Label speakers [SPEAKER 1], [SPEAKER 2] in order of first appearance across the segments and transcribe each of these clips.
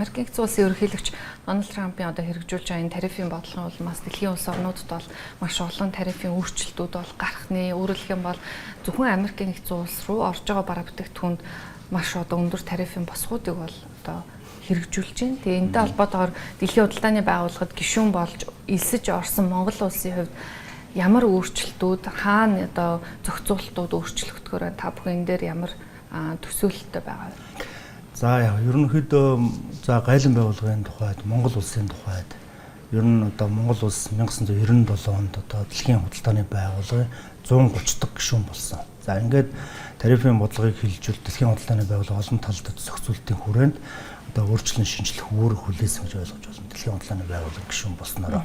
[SPEAKER 1] Америкийн нэгдсэн улсын ерөнхийлөгч Дональд Трампын одоо хэрэгжүүлж байгаа энэ тарифын бодлогын улмаас дэлхийн улс орнуудад бол маш олон тарифын өөрчлөлтүүд бол гарах нэ. Өөрөөр хэлэх юм бол зөвхөн Америкийн нэгдсэн улс руу орж байгаа бараа бүтээгдэхүүнд маш одоо өндөр тарифын босгоудыг бол одоо хэрэгжүүлж байна. Тэгээ энэтэй холбоотойгоор дэлхийн худалдааны байгууллагад гишүүн болж элсэж орсон Монгол улсын хувьд ямар өөрчлөлтүүд, хаана одоо зохицуултууд өөрчлөгдөхөөр байна? Та бүхэн энэ дээр ямар төсөөлөлтөй байгаа вэ?
[SPEAKER 2] За ерөнхийдөө за гайлан байгууллагын тухайд, Монгол улсын тухайд ер нь одоо Монгол улс 1997 онд одоо дэлхийн худалдааны байгууллагын 130 дахь гишүүн болсон. За ингээд тарифын бодлогыг хилжүүл дэлхийн худалдааны байгууллага олон талд зохицуултын хүрээнд одоо өөрчлөн шинжлэх үүрэг хүлээсэн гэж ойлгож байна. Дэлхийн худалдааны байгууллага гишүүн болсноороо.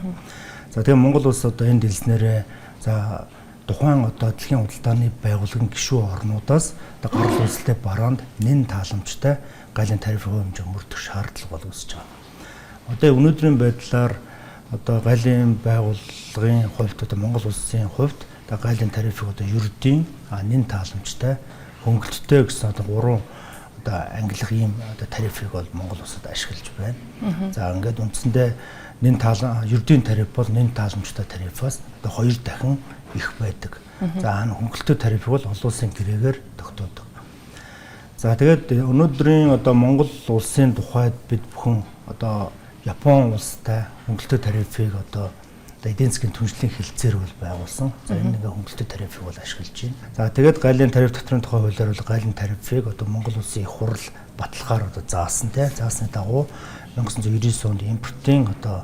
[SPEAKER 2] За тэгээ Монгол улс одоо энэ дэлснээрээ за тухайн одоо дэлхийн худалдааны байгууллагын гишүүн орнуудаас одоо гарал үүсэлтэй бараанд нэн тааламжтай гайлын тарифын хэмжээ мөрдөх шаардлага бол үүсэж байгаа. Одоо өнөөдрийн байдлаар одоо гайлын байгууллагын хувьд одоо Монгол улсын хувьд одоо гайлын тарифыг одоо ердийн нэн тааламжтай хөнгөлөлттэй гэсэн одоо гурван одоо ангилах ийм одоо тарифыг бол Монгол улсад ашиглаж байна. За ингээд үндсэндээ нэн таалан ердийн тариф бол нэн тааламжтай тарифаас одоо 2 дахин их байдаг. За хөнгөлөлттэй тарифыг бол олон улсын гэрээгээр тогтоодог. За тэгээд өнөөдрийн одоо Монгол улсын тухайд бид бүхэн одоо Япон улстай хөнгөлөлттэй тарифыг одоо эдийн засгийн түншлэлийн хэлцээр бол байгуулсан. За энэ нэг хөнгөлөлттэй тарифыг бол ашиглаж байна. За тэгээд гайлын тариф дотрын тухай хуулиар бол гайлын тарифыг одоо Монгол улсын их хурл баталгаар одоо заасан тий. Заасны дагуу 1999 онд импортын одоо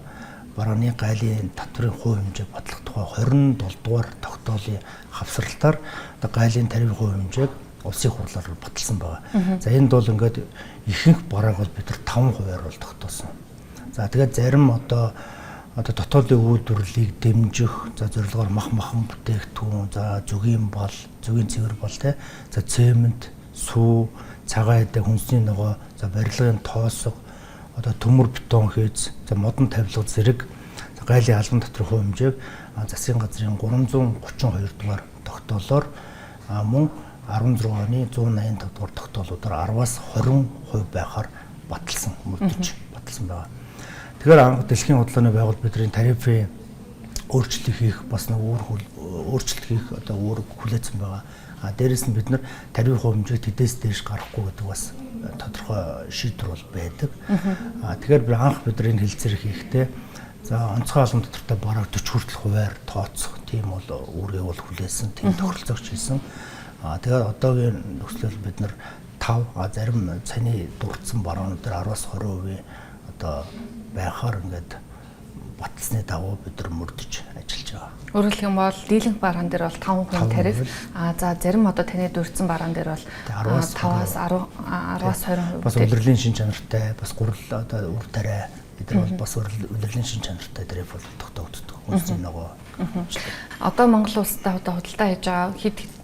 [SPEAKER 2] барааны гайлын татврын хувь хэмжээ батлах тухай 27 дугаар тогтоолын хавсралтаар одоо гайлын тарифын хувь хэмжээг улсын хурлаар баталсан байгаа. За энд бол ингээд ихэнх барааг бол бид нар 5%-аар бол тогтоосон. За тэгээд зарим одоо дотоодын үйлдвэрлэлийг дэмжих, за зорилгоор мах махан бүтээгдэхүүн, за зүгийн бол, зүгийн цэвэр бол те, за цемент, сүү, цагаан эдэ, хүнсний ногоо, за барилгын тоосго, одоо төмөр бетон хүйц, за модон тавилга зэрэг гайлын албан доторх хувь хэмжээг засгийн газрын 332 дугаар тогтоолоор мөн 16 оны 185 дугаар тогтоолуудаар 10-аас 20% байхаар баталсан, мөрдөж баталсан байгаа. Тэгэхээр анх дэлхийн худалдааны байгууллага бидний тарифын өөрчлөлт хийх бас нэг өөрчлөлт хийх одоо үүрэг хүлээсэн байгаа. А дээрэс нь бид нар тарифын хувь хэмжээг тэдээс дээш гарахгүй гэдэг бас тодорхой шийдвэр бол байдаг. А тэгэхээр би анх бид нар энэ хэлцээр хийхдээ за онцгой албан дотортой бараг 40 хүртэл хувиар тооцох тийм бол үүргийг бол хүлээсэн, тийм тохиролцоогч хийсэн. А тэгэхээр одоогийн нөхцөл бид нар 5 зарим цааны дурдсан бараанууд дээр 10-аас 20% одоо байхаар ингээд баталсны дагуу бид нар мөрдөж ажиллаж байгаа.
[SPEAKER 1] Өөрөөр хэлэх юм бол дийлэнх бараан дээр бол 5% тариф. А за зарим одоо таны дурдсан бараан дээр бол 5-аас 10, 10-аас 20%.
[SPEAKER 2] Бас улирлын шин чанартай, бас гурал одоо үр тариа эдгээр бол бас улирлын шин чанартай тариф бол тогтоогддог. Үндэсний ногоо.
[SPEAKER 1] Одоо Монгол улстай одоо худалдаа хийж байгаа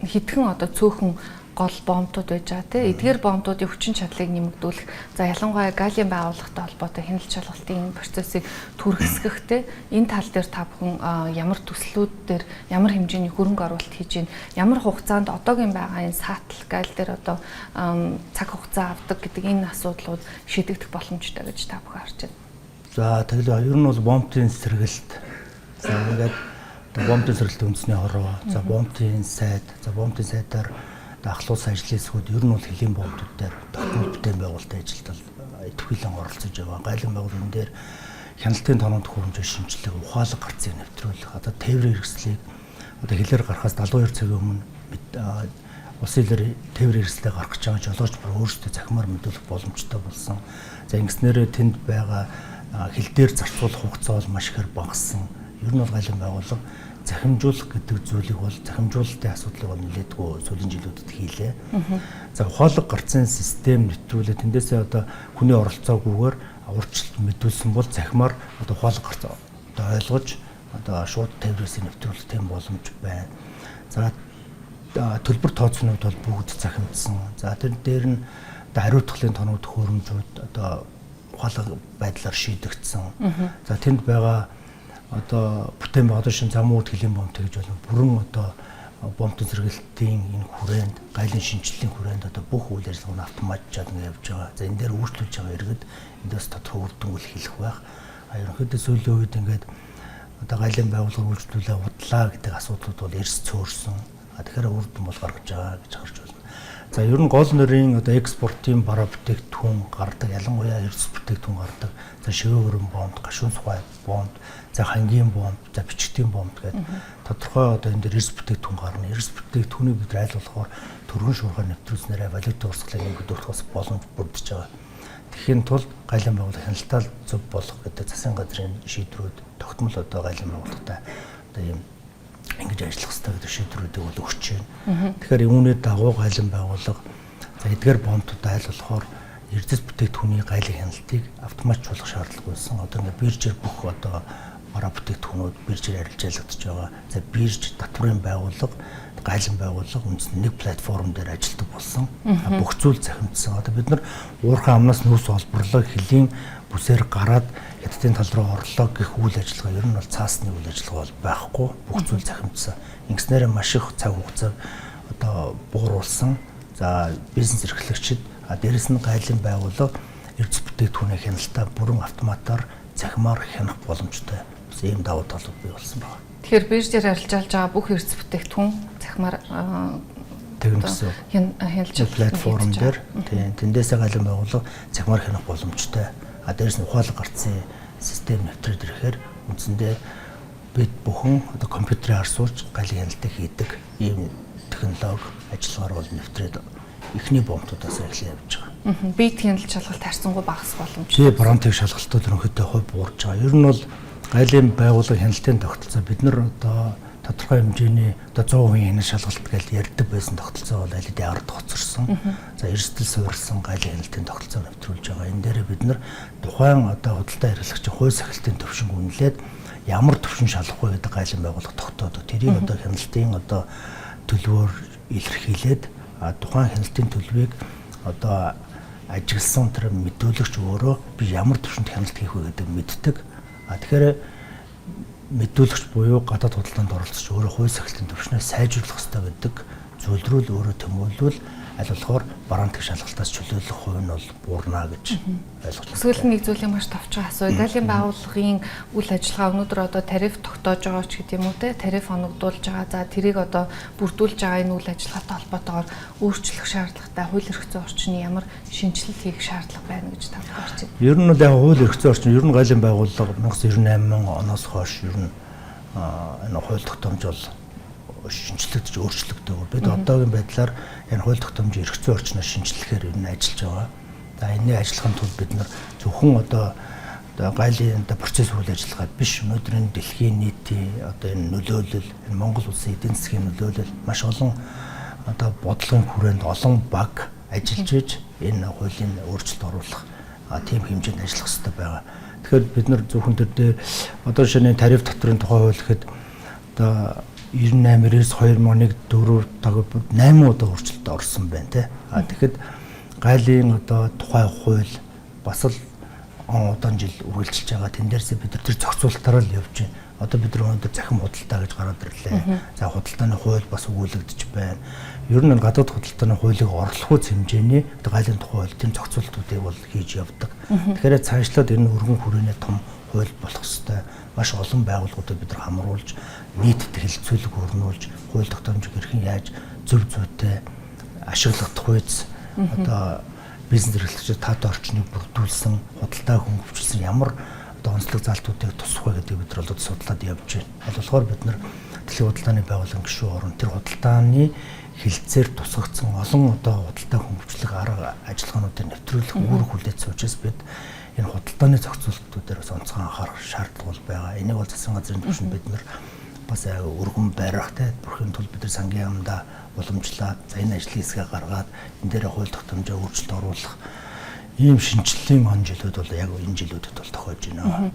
[SPEAKER 1] хэдхэн одоо цөөхөн гол бомтууд байж байгаа тий. Эдгээр бомтуудын хүчин чадлыг нэмэгдүүлэх, за ялангуяа галийн байгууллагатай холбоотой хяналт шалгалтын процессыг түргэсгэх тий. Энэ тал дээр та бүхэн ямар төслүүд дээр ямар хэмжээний хөрөнгө оруулалт хийж байна? Ямар хугацаанд одоогийн байгаа энэ саатал гайл дээр одоо цаг хугацаа авдаг гэдэг энэ асуудлууд шийдэгдэх боломжтой гэж та бүхэн харж байна.
[SPEAKER 2] За тэгэл ер нь бол бомтын сэргэлт. За ингээд бомтын сэргэлт үндэсний хороо, за бомтын сайд, за бомтын сайдаар ахлуус ажлын хэсгүүд ер нь бол хөлийн бомтууд дээр тогтмол бүтээн байгуулалтын ажилд бол идэвхжүүлэн оролцож байгаа. Гайлан байгууллагын дээр хяналтын тоног төхөөрөмжөө шинжлэх, ухаалаг гарцыг нэвтрүүлэх, одоо тээврийн хэрэгслийг одоо хилээр гарахаас 72 цагийн өмнө улсын хилээр тээврийн хэрэгслээ гаргах гэж байгаа жолооч бүр өөрсдөө захимаар мэдүүлэх боломжтой болсон. За ингэснээрээ тэнд байгаа хил дээр зарцуулах хугацаа бол маш ихээр багассан. Ер нь бол гайлан байгууллага захимжуулах гэдэг зүйлийг бол захимжуулалтын асуудлыг бол нэлээдгүй сүүлийн жилүүдэд хийлээ. За ухаалаг гарцын систем нэвтрүүлээ. Тэндээсээ одоо хүний оролцоогүйгээр урьдчилт мэдүүлсэн бол захимаар одоо ухаалаг гарц одоо ойлгож одоо шууд тээврээс нэвтрүүлэх тийм боломж байна. За төлбөр тооцоонууд бол бүгд захимдсан. За тэр дээр нь одоо хариуцлагын тоног төхөөрөмжүүд одоо ухаалаг байдлаар шийдэгдсэн. За тэнд байгаа одоо бүтээн байгуулалтын шин зам үүд хөлийн бомт гэж болно. Бүрэн одоо бомбын сэргэлтийн энэ хүрээнд, гайлын шинжилгээний хүрээнд одоо бүх үйл ажиллагаа нь автоматжаад ингэ явж байгаа. За энэ дээр үйлчлүүлж байгаа иргэд эндээс тодорхой үр дүн хэлэх байх. А ерөнхийдөө сүүлийн үед ингээд одоо гайлын байгууллага үйлчлүүлээ удлаа гэдэг асуудлууд бол эрс цөөрсөн. А тэгэхээр үр дүн бол гаргаж байгаа гэж харж байна. За ер нь гол нэрийн одоо экспортын бараа бүтээгдэхүүн гардаг, ялангуяа эрдэс бүтээгдэхүүн гардаг. За шивээ өрөн бомб, гашуун сухай бомб, за хангийн бомб, за бичгтийн бомб гэдэг тодорхой одоо энэ дээр эрдэс бүтээгдэхүүн гарна. Эрдэс бүтээгдэхүүнийг бид аль болохоор түргэн шуурхаар нэвтрүүлснээрээ валютын урсгалыг нэмэгдүүлэх бас боломж бүрдэж байгаа. Тэгэхийн тулд гайлын байгууллага хяналтаа зөв болох гэдэг засгийн газрын шийдвэрүүд тогтмол одоо гайлын байгууллагатай одоо ийм ингэж ажиллах хэрэгтэй гэдэг шийдвэрүүдийг бол өгч байна. Тэгэхээр үүний дагуу гайлын байгууллага за эдгээр бомбуудаа аль болохоор эрдэс бүтээгдэхүүний гайлын хяналтыг автоматжуулах шаардлага байсан. Одоо ингээд биржээр бүх одоо бараа бүтээгдэхүүнүүд биржээр арилжаалагдаж байгаа. За бирж, татврын байгууллага, гайлын байгууллага үндсэн нэг платформ дээр ажилладаг болсон. Бүх зүйл захимдсан. Одоо бид нар уурхай амнаас нүүс олборлоо хөлийн бүсээр гараад хятадын тал руу орлоо гэх үйл ажиллагаа ер нь бол цаасны үйл ажиллагаа бол байхгүй. Бүх зүйл захимдсан. Ингэснээрээ маш их цаг хугацааг одоо бууруулсан. За бизнес эрхлэгчид, дээрэс нь гайлын байгууллага эрдэс бүтээгдэхүүний хяналтаа бүрэн автоматар цахимаар хянах боломжтой. Бас ийм давуу талууд бий болсон байна.
[SPEAKER 1] Тэгэхээр биржээр арилжаалж байгаа бүх эрдэс бүтээгдэхүүн цахимаар
[SPEAKER 2] тэгнэ гэсэн.
[SPEAKER 1] Хяналж
[SPEAKER 2] платформ дээр тийм тэндээсээ гайлын байгууллага цахимаар хянах боломжтой. А дээрээс нь ухаалаг гарцын систем нэвтрээд ирэхээр үндсэндээ бид бүхэн одоо компьютерээр сууж гайлын хяналтыг хийдэг ийм технологи ажиллагаар бол нэвтрээд эхний бомбуудаас эхлэн явж байгаа.
[SPEAKER 1] Бит хяналт шалгалт харьцангуй багасах боломжтой.
[SPEAKER 2] Тийм, бронтыг шалгалтууд ерөнхийдөө хувь буурж байгаа. Ер нь бол гайлын байгууллага хяналтын тогтолцоо бид нар одоо тодорхой хэмжээний одоо 100% хяналт шалгалт гэж ярьдаг байсан тогтолцоо бол аль хэдийн ард хоцорсон. За эрсдэл суурилсан гайлын хяналтын тогтолцоо нэвтрүүлж байгаа. Энэ дээрээ бид нар тухайн одоо худалдаа эрхлэгчийн хууль сахилтын төвшинг үнэлээд ямар төвшин шалах вэ гэдэг гайлын байгууллага тогтоодог. Тэрийг одоо хяналтын одоо төлөвөөр илэрхийлээд тухайн хяналтын төлөвийг одоо ажигласан тэр мэдүүлэгч өөрөө би ямар төвшөнд хяналт хийх вэ гэдэг мэддэг. А тэгэхээр мэдүүлэгч буюу гадаад худалдаанд оролцож өөрөө хууль сахилтын төвшнөө сайжруулах ёстой гэдэг зүйл рүү л өөрөө тэмүүлвэл аль болохоор бараантыг шалгалтаас чөлөөлөх хувь нь бол буурна гэж ойлгож байна.
[SPEAKER 1] Эсвэл нэг зүйлийг маш товчхон асууя. Гайлын байгууллагын үйл ажиллагаа өнөөдөр одоо тариф тогтоож байгаа ч гэдэг юм уу те, тариф оногдуулж байгаа. За тэрийг одоо бүрдүүлж байгаа энэ үйл ажиллагаатай холбоотойгоор өөрчлөх шаардлагатай хууль эрх зүйн орчны ямар шинэчлэлт хийх шаардлага байна гэж та бодож байна?
[SPEAKER 2] Ер нь бол яг хууль эрх зүйн орчин ер нь гайлын байгууллага 1998 оноос хойш ер нь энэ хууль тогтоомж бол шинчлэгдэж өөрчлөгдөв. Бид одоогийн байдлаар энэ хууль тогтоомжийн эрх зүйн орчноо шинчлэхээр ер нь ажиллаж байгаа. За энэний ажиллахын тулд бид нар зөвхөн одоо гайлын одоо процесс үйл ажиллагаа биш, өнөөдрийн дэлхийн нийтийн одоо энэ нөлөөлөл, энэ Монгол улсын эдийн засгийн нөлөөлөл маш олон одоо бодлогын хүрээнд олон баг ажиллаж иж энэ хуулийн өөрчлөлт оруулах тийм хэмжээнд ажиллах хэрэгтэй байгаа. Тэгэхээр бид нар зөвхөн тэр дээр одоо шинэ тариф татврын тухай хууль гэхэд одоо 98-ээс 2001 4 8 удаа өөрчлөлт орсон байна те. А тэгэхэд гайлын одоо тухай хууль бас л он удаан жил үргэлжилж байгаа. Тэн дээрсээ бид нар тэр зохицуулалтаараа л явж байна. Одоо бид нар өнөөдөр захим худалдаа гэж гараад ирлээ. За худалдааны хууль бас өгүүлэгдэж байна. Ер нь гадаад худалдааны хуулийг орлохуйц хэмжээний одоо гайлын тухай хууль тийм зохицуултуудыг бол хийж явдаг. Тэгэхээр цаашлаад энэ өргөн хүрээний том хууль болох ёстой. Маш олон байгууллагуудыг бид нар хамруулж нийтэд хэлэлцүүлэг өрнүүлж хууль тогтоомжийг хэрхэн яаж зөв зүйтэй ашиглах үйц одоо бизнес эрхлэгчид таатай орчныг бүрдүүлсэн, худалдаа хөнгөвчлсөн ямар одоо онцлог залтуудыг тусах вэ гэдгийг бид нар бол судлаад явж байна. Аль болохоор бид нар дэлхийн худалдааны байгууллагын гишүүн орн тэр худалдааны хилцээр тусгагдсан олон одоо худалдаа хөнгөвчлөх арга ажиллагаануудыг нэвтрүүлэх үүрэг хүлээж учраас бид энэ худалдааны зохицуултуудаар бас онцгой анхаарах шаардлага бол байгаа. Энийг бол засгийн газрын түвшинд бид нар бас өргөн барих те бүрхийн тулд бид нар сангийн яамдаа уламжлаад за энэ ажлын хэсгээ гаргаад энэ дээр хууль тогтоомжоо өөрчлөлт оруулах ийм шинэчлэлийн он жилүүд бол яг энэ жилүүдэд бол тохиож байна.